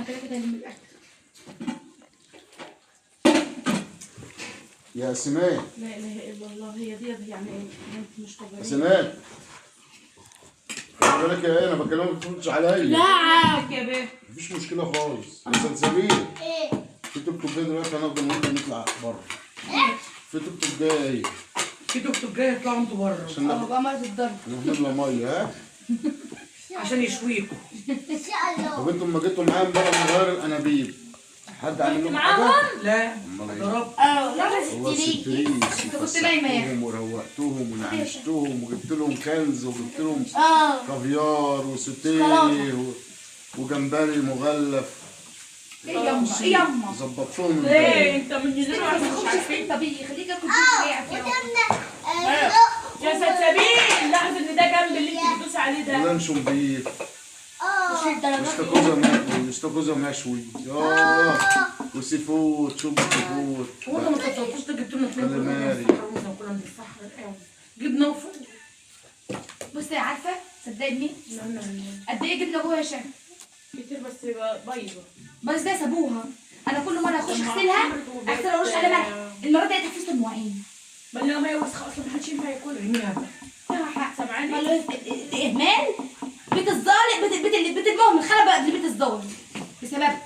كده كده هلم الاكل. يا سماء. لا اله الا الله، هي دي يعني بنت مش طبيعية. يا سماء خلي بالك يا ايه، انا بكلمك ما تردش عليا. لا يا بيه مفيش مشكلة خالص. يا سلسبيل ايه؟ في توك توك جاي دلوقتي، هناخده ممكن نطلع بره. في توك توك جاي. في توك توك جاي، يطلعوا انتوا بره. عشان ناخد بقى مرة الضرب. نملى مية. ها عشان يشويكوا. ان شاء الله. طب انتوا لما جيتوا معايا امبارح من غير الانابيب، حد عامل لكم حاجة؟ لا امال ايه؟ ضرب. لا والله ستريس. انت كنت نايمة يا اخي. وروقتهم ونعشتهم وجبت لهم كنز وجبت لهم كافيار وسوتيه وجمبري مغلف. ايه يما ايه يما؟ ظبطتهم ايه امبارح. انت من غير ما مش تاخدش عارفين. طبيعي، خليك اكل كل وتمنا. يا سلسبيل لاحظ ان ده جنب اللي انت بتدوسي عليه ده. ولانشون beef. شيء. واستاكوزا مقلي واستاكوزا مشوي و seafood، شوربة seafood. هو انتوا ما استطعتوش جبتوا لنا اتنين كاليماري. كلنا من الصحراء قوي جبنا وفوق. بصي عارفه صدقني قد ايه جبنا جوه يا هشام؟ كتير بس بايظة. بس ده سابوها. انا كل مرة اخش اغسلها اغسل ارش على ملح، المرة دي اتحفظت المواعين. مليانة مية وسخة اصلا، ما حدش ينفع ياكلها. ارميها. حق. سامعاني؟ الاهمال بيت الظالم، بيت المهمل خلى بقى بيت الظالم بسببكم.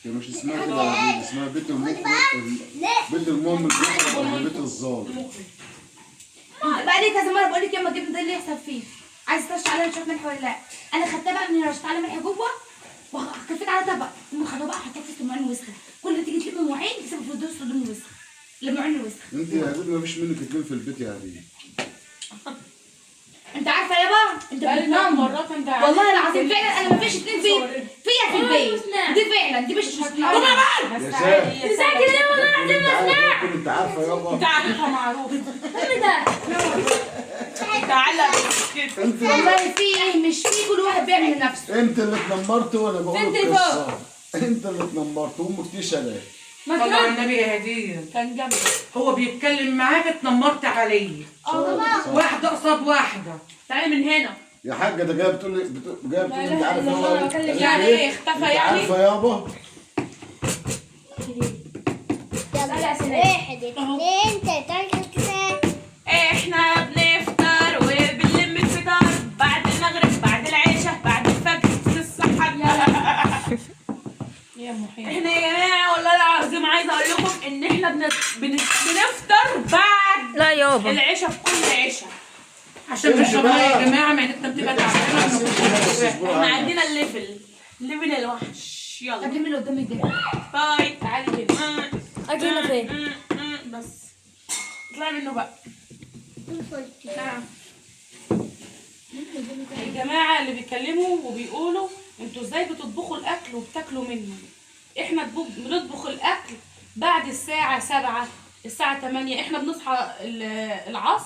هي مش اسمها كده يا حبيبي، اسمها بيت المخرج. بيت المهمل بيخرج من بيت الظالم. بقى لي كذا مرة بقول لك يما الجبن ده اللي يحصل فيه، عايز ترش عليها شوية ملح ولا لا؟ انا خدتها بقى من رشت على ملح جوه وكفيت على طبق، ام خدوها بقى حطيتها في المواعين وسخة، كل ما تيجي تلم مواعين تسيب في الدوس هدوم وسخة، المواعين الوسخة. انت يا حبيبي مفيش منك اتنين في البيت يا حبيبي. انت عارفه يابا انت بقالي ثلاث بتنمر. مرات انت والله العظيم فعلا انا مفيش اتنين فيا في البيت دي فعلا، دي مش يا شاه ازاي كده والله العظيم ما انت عارفه يابا. انت عارفها معروف. ايه ده؟ تعالى كده. انت والله في ايه مش في، كل واحد بيعمل لنفسه. انت اللي اتنمرت وانا بقول فين تليفون؟ القصة. انت اللي اتنمرت وامك دي شغالة. صلى على النبي يا هديه. كان جنبك. هو بيتكلم معاك اتنمرت عليه. واحدة قصاد واحدة. تعالي من هنا. يا حاجة ده جاية بتقول لي جاية بتقول لي انت عارف يابا. يعني ايه اختفى انت يعني؟ عارفه يابا. واحد اثنين ثلاثة. احنا بنفطر وبنلم الفطار بعد المغرب بعد العشاء بعد الفجر الصحة. يا محيط. احنا يا جماعة والله العظيم عايزه اقول لكم ان احنا بنفطر بعد لا يابا العشاء في كل عشاء. عشان امشي بنشرب مية بقى. يا جماعة، معدتنا بتبقى تعبانة. احنا عندنا ال level level الوحش. يلا طب لم اللي قدامك ده. bye. تعالي هنا. اجي هنا فين؟ بس اطلعي منه بقى. نعم الجماعة اللي بيتكلموا وبيقولوا انتوا ازاي بتطبخوا الاكل وبتاكلوا منه؟ احنا بنطبخ الاكل بعد الساعة 7 الساعة 8. احنا بنصحى العصر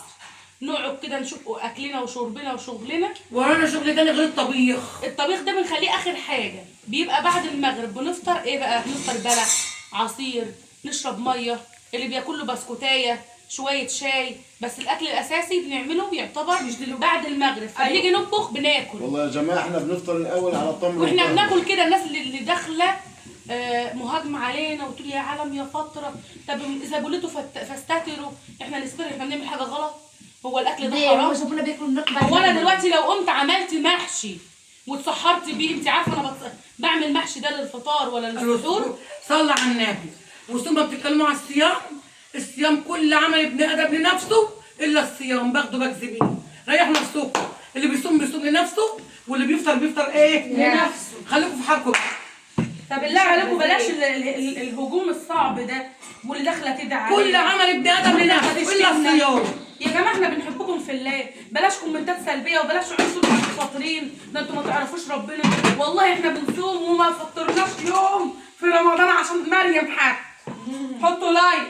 نقعد كده نشوف اكلنا وشربنا وشغلنا. ورانا شغل تاني غير الطبيخ. الطبيخ ده بنخليه اخر حاجة، بيبقى بعد المغرب. بنفطر ايه بقى؟ بنفطر بلح، عصير، نشرب مية، اللي بياكل له بسكوتايه، شوية شاي، بس الاكل الاساسي بنعمله يعتبر مش دلوقتي بعد المغرب. فبنيجي نطبخ بناكل. والله يا جماعة احنا بنفطر الاول على تمر واحنا وقهوة. بناكل كده الناس اللي داخله مهاجمه علينا وتقول يا عالم يا فترة، طب اذا بوليتوا فاستتروا. احنا نستر، احنا بنعمل حاجة غلط؟ هو الاكل ده ليه حرام؟ هم شافونا بياكلوا النقبه؟ هو انا دلوقتي لو قمت عملت محشي واتسحرت بيه، انت عارفه انا بعمل محشي ده للفطار ولا للسحور؟ صلى على النبي. وثم بتتكلموا على الصيام. الصيام كل عمل ابن ادم لنفسه الا الصيام، باخده بكذبين. ريحوا نفسكم، اللي بيصوم بيصوم لنفسه، واللي بيفطر بيفطر ايه؟ لنفسه. خليكم في حالكم. طب بالله عليكم بلاش الهجوم الصعب ده واللي داخله تدعي كل عمل ابن ادم لنفسه الا الصيام. يا جماعة احنا بنحبكم في الله، بلاش كومنتات سلبية وبلاش عنصر انتوا فاطرين، ده انتوا ما تعرفوش ربنا. والله احنا بنصوم وما فطرناش يوم في رمضان عشان مريم حق. حطوا like.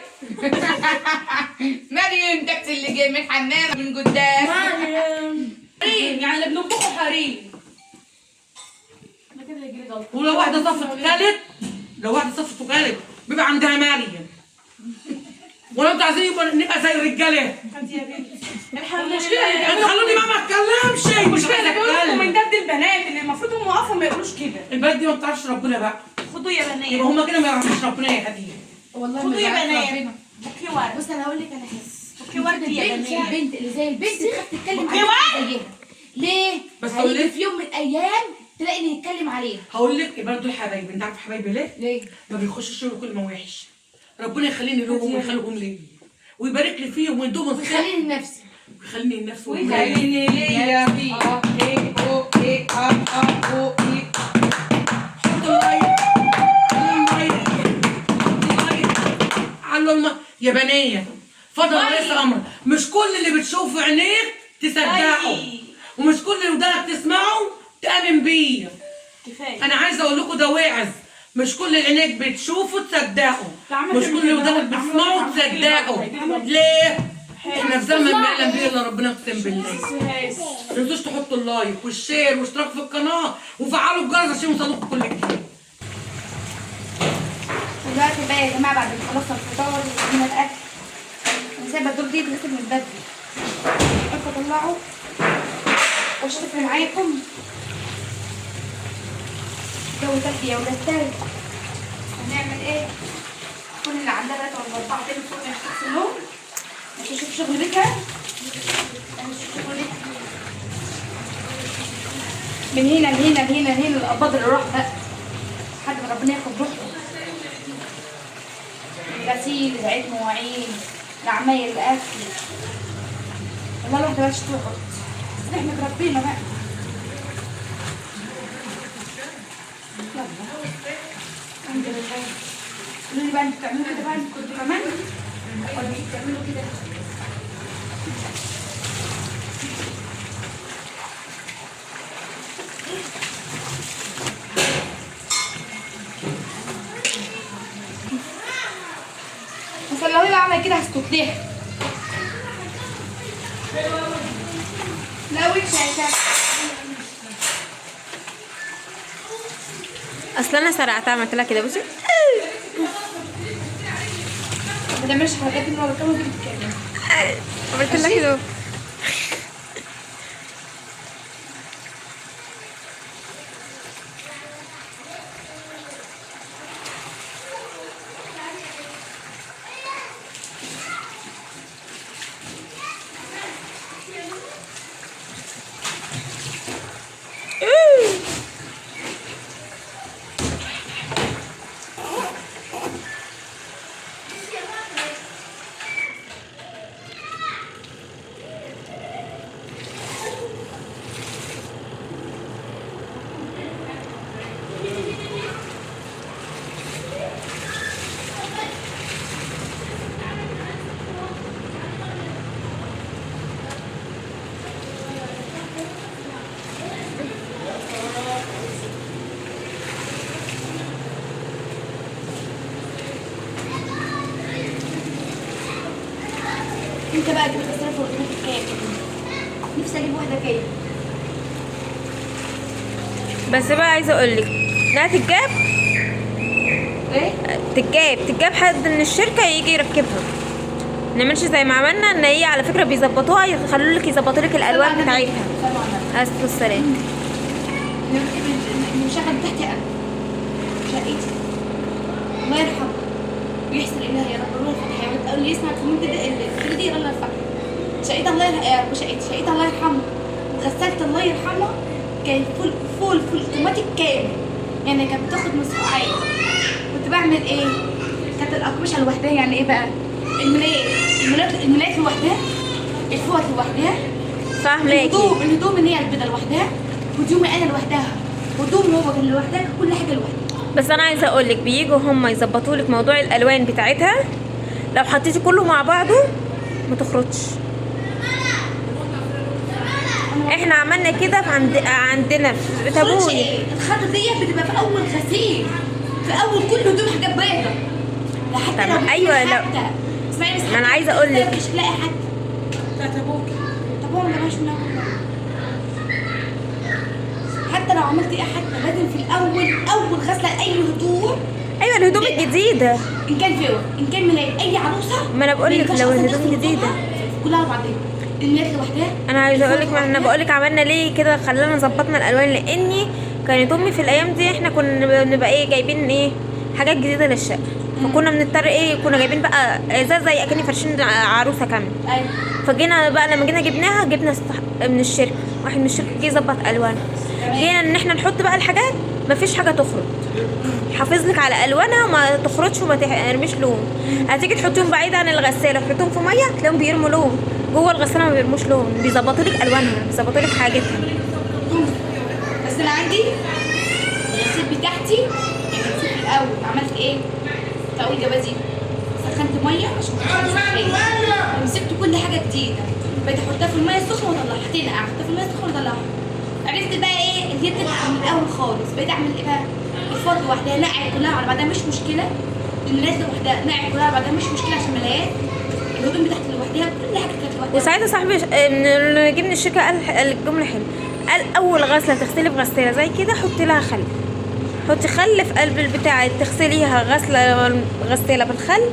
مريم تاكسي اللي جاي من الحمام من قدام. مريم حريم، يعني اللي بنطبخه حريم. انا كده هيجيلي جلطة. ولو واحدة صفت وكالت، لو واحدة صفت وكالت بيبقى عندها مريم. ولا انتوا عايزين يبقى نبقى زي الرجالة؟ انت يا بنتي. الحمد لله. خلوني بقى ما اتكلمش. المشكلة اللي بيقولوا الكومنتات دي البنات اللي المفروض هم وقفوا ما يقولوش كده. البنات دي ما بتعرفش ربنا بقى. خدوا يا بنات. يبقى هما كده ما يعرفوش ربنا يا هديه. والله خدوا ما يا بعرف بنات. ربنا. بوكيه ورد. بص انا هقول لك على حاجة. بوكيه ورد يا البنت بنات. البنت اللي زي البنت تخاف تتكلم بوكيه على ورد. زيها. ليه؟ بس هقول هيجي لك- في يوم من الايام تلاقي اللي يتكلم عليها. هقول لك البنات دول حبايبي، انت عارف حبايبي ليه؟ ليه؟ ما بيخشوش يقولوا كلمة وحش. ربنا يخليني لهم ويخليهم لي ويبارك لي فيهم ويدوم الخير ويخليني لنفسي. ويخليني لنفسي. ويخليني ليا. اه اي او اي اه اه او اي. حطوا ال like، علوا ال like، حطوا ال like، علوا ال like يا بنيه. فضل وليس امر، مش كل اللي بتشوفه عينيك تصدقه، ومش كل اللي ودانك تسمعه تامن بيه. كفاية. انا عايزه اقول لكم ده واعظ، مش كل اللي عينيك بتشوفه تصدقه، مش كل اللي ودانك بتسمعه تصدقه. ليه؟ احنا في زمن ما يعلم به الا ربنا، اقسم بالله. ما تنسوش تحطوا ال like وال share واشتراك في القناة وفعلوا الجرس عشان يوصلكم كل جديد. دلوقتي بقى يا جماعة بعد ما خلصنا الفطار وجبنا الاكل، انا سايبه الدور دي يتغسل من بدري، قلت اطلعه واشتغل معاكم. الجو تلج يا ولاد تلج، هنعمل ايه؟ كل اللي عندها 3 ولا 4 تاني فوق مش تغسلهم، مش هشوف شغل بيتها، مش هشوف شغل بيتها من هنا لهنا لهنا لهنا القباض اللي راح بقى لحد ما ربنا ياخد روحه. غسيل، زعيد مواعين، العمايل، الاكل، والله الواحدة مبقتش تقعد. بس نحمد ربنا بقى. يلا الحمد لله. قولوا لي بقى انتوا بتعملوا كده بقى انتوا كنتوا كمان ولا مش بتعملوا كده؟ بس لو هي عمل كده هسكت ليها. لا وحشة يا شيخ. اصل انا سرعتها عملت لها كده بصي. ما تعملش حركات من ورا الكاميرا دي بتتكلم. عملت لها كده. انت بقى تجيب غسالة فوق كام؟ نفسي اجيب واحدة كام؟ بس بقى عايزه اقول لك انها تتجاب. ايه؟ تتجاب حد من الشركة يجي يركبها. ما نعملش زي ما عملنا، ان هي على فكرة بيظبطوها، يخلوا لك يظبطوا لك الالوان بتاعتها. اسف السلام. المشغل تحتي انا شقتي، الله يرحمه ويحسن اليها يا رب. روح الفتح يا ولد، اللي يسمع ال comment ده الفيديو دي يلا الفتح. شقتي الله يرحمه، شقتي الله يرحمه، وغسلت الله يرحمه كان full full full automatic كامل، يعني كانت بتاخد مسحوق عادي. كنت بعمل ايه؟ كانت الاقمشة لوحدها، يعني ايه بقى؟ الملايات لوحدها، الفوط لوحدها، فاهماكي، الهدوم اللي هي البيضة لوحدها، هدومي انا لوحدها، هدوم هو كان لوحدها، كل حاجة لوحدها. بس انا عايزه اقول لك بييجوا هم يظبطوا لك موضوع الالوان بتاعتها، لو حطيتي كله مع بعضه ما تخرجش. احنا عملنا كده عندنا في تابوني. الخضرة دي بتبقى في اول غسيل، في اول كل هدوم حاجات بيضة. حتى لو ايوه لو اسمعي بس، ما انا عايزه اقول لك مش لاقي حتى بتاعت ابوكي. طب هو ما جابهاش من اول، حتى لو عملت ايه حتى لازم في الاول اول غسله اي هدوم. ايوه الهدوم الجديدة، ان كان فيور ان كان ملاية اي عروسه. ما انا بقول لك لو الهدوم جديدة كلها على بعضيها. الميات لوحدها. انا عايزه اقول لك، ما احنا بقول لك عملنا ليه كده، خلانا ظبطنا الالوان، لاني كانت امي في الايام دي احنا كنا بنبقى ايه جايبين ايه حاجات جديدة للشقه، فكنا بنضطر ايه كنا جايبين بقى ازاز زي اكني فرشين عروسه كاملة. ايوه. فجينا بقى لما جينا جبناها، جبنا من الشركة، واحد من الشركة جه يظبط الوانها. جينا ان احنا نحط بقى الحاجات، مفيش حاجة تخرج، حافظ لك على الوانها وما تخرجش وما ترميش لون. هتيجي تحطيهم بعيد عن الغسالة، تحطيهم في مية تلاقيهم بيرموا لون، جوه الغسالة ما بيرموش لون، بيظبطوا لك الوانها، بيظبطوا لك حاجتها. بس انا عندي الغسيل بتاعتي يعني في الاول عملت ايه؟ في اول جوازي سخنت مية عشان كنت سخنت، ومسكت كل حاجة جديدة بقيت احطها في المية السخنة واطلعها، تنقع، احطها في المية السخنة واطلعها. عرفت بقى ايه اللي هي بتنقع من الاول خالص. بقيت اعمل ايه بقى؟ الفضل لوحدها نقع كلها على بعضها مش مشكلة، الملايات لوحدها نقع كلها على بعضها مش مشكلة، عشان ملايات الهدوم بتاعتي لوحدها، كل حاجة كانت لوحدها. وساعتها صاحبي من اللي جه من الشركة قال الجملة حلوة، قال اول غسله تغسلي بغساله زي كده حطي لها خل، حطي خل في قلب البتاع، تغسليها غسله غسالة بالخل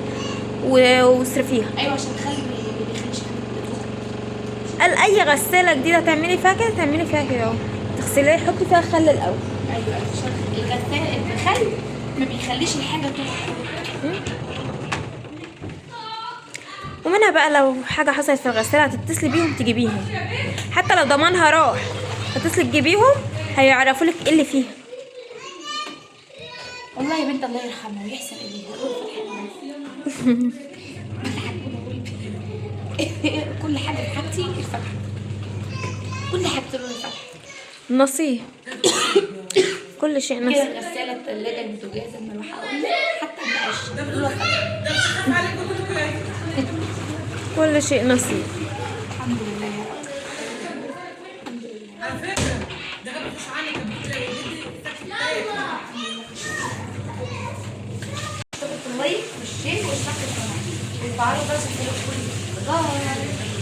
واصرفيها. ايوه عشان الخل ما بيخليش حاجة تدخل. قال اي غسالة جديدة تعملي فيها كده، تعملي فيها كده اهو، تغسليها حطي فيها خل الاول. ايوه عشان الغسالة الخل ما بيخليش الحاجة تدخل. ومنها بقى لو حاجة حصلت في الغسالة هتتصلي بيهم تجيبيهم، حتى لو ضمانها راح هتتصلي تجيبيهم، هيعرفوا لك ايه اللي فيها. والله يا بنت الله يرحمها ويحسن اليها، كل حاجة في حاجتي الفتحة، كل حاجة تقول الفتحة نصيب، كل شيء كده. نصيب. الغسالة، الثلاجة، البوتاجاز، المروحة، حتى النقش كله فتحه. كل شيء نصيب. الحمد لله يا رب. على فكرة ده غير مش عنك ال like وال share واشتراك في القناة وتفعلوا جرس الكل. bye.